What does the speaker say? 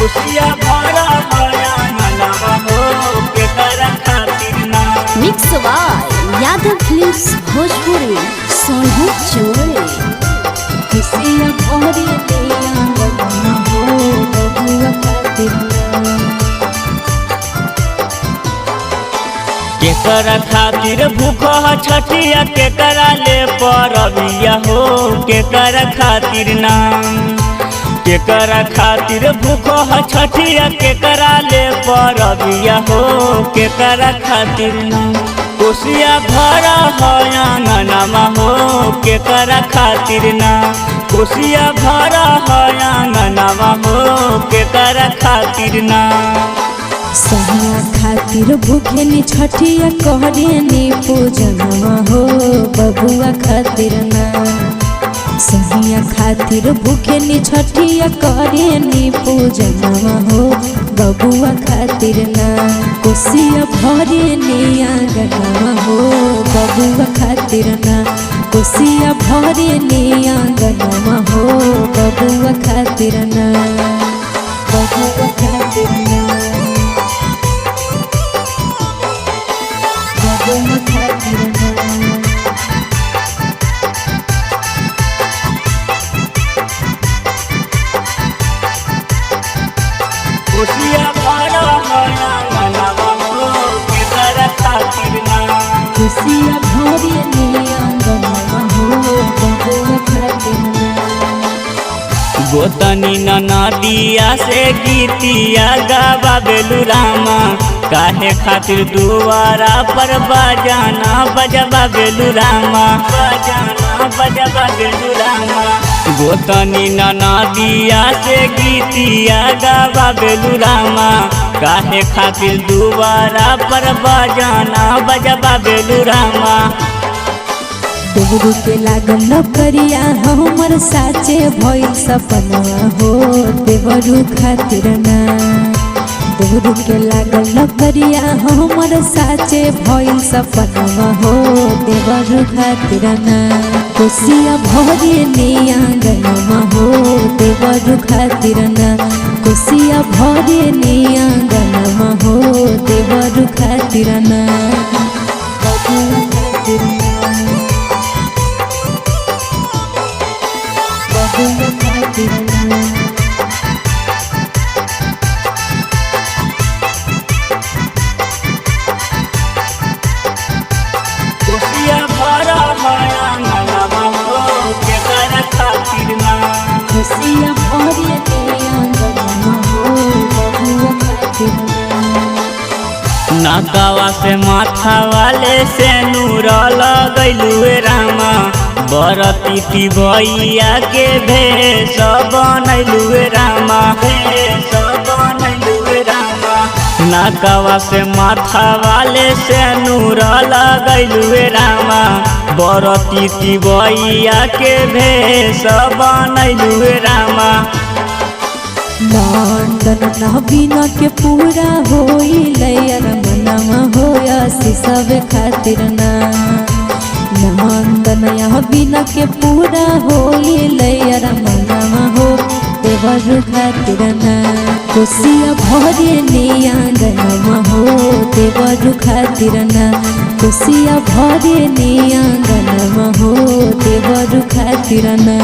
कोसिया भरा आंगनवा हो केकरा खातिर ना। Mix by Yadav films Bhojpuri Sonu Churi. खुशिया भरे आंगनवा हो बबुआ खातिर ना। केकरा खातिर भूख छठिया केकरा ले परबिया हो केकरा खातिर ना। केकरा खातिर भूख छठिया केकरा ले परबिया हो केकरा खातिर ना। कोसिया भरा आंगनवा हो केकरा खातिर ना। कोसिया भरा आंगनवा हो केकरा खातिर ना। सहिया खातिर भूखेनी छठिया करेनी पूजनवा हो बबुआ खातिर ना। सहिया खातिर भूखेनी छठिया करेनी पूजनवा हो बबुआ खातिर ना। कोसिया भरेनी आंगनवा हो बबुआ खातिर ना। कोसिया भरेनी आंगनवा हो बबुआ खातिर ना। बबुआ खातिर ना। बबुआ खातिर ना। कोसिया भरा आंगनवा हो केकरा खातिर ना। खुशिया भरे आंगनवा हो बबुआ खातिर ना। गोतनी नदिया से गीतिया गावा बेलू रामा काहे खातिर दुआरा पर बजाना बजबा बेलू रामा बजाना बजबा बेलू रामा। गोतनी नदिया से गीतिया गावा बेलू रामा काहे खातिर दुआरा पर बजाना बजबा बेलू रामा। देवरू के लागल नौकरिया हमर साचे भइल सपनवा हो देवरू खातिर ना। देवरू के लागल नौकरिया हमर साचे भइल सपनवा हो देवरू खातिर ना। कोसिया भरे आंगनवा हो देवरू खातिर ना। कोसिया भरे आंगनवा हो देवरू खातिर ना। बबुआ खातिर ना। बबुआ खातिर ना। कोसिया भरा आंगनवा हो केकरा खातिर ना। खुशिया भरे आंगनवा हो बबुआ खातिर ना। नाकावा से माथा वाले से नूर लगैलू रामा बरती भैया के भेष बनैलू रामा भेष बनैलू रामा। नाकावा से माथा वाले से नूर लगैलू रामा बरती भैया के भेष बनैलू रामा। नंदन नवीन के पूरा होइल मनवा हो सब खातिर ना। नंदन नवीन के पूरा होइल मनवा हो देवरू खातिर ना। कोसिया भरे आंगनवा हो देवरू खातिर ना। कोसिया भरे आंगनवा हो देवरू खातिर ना।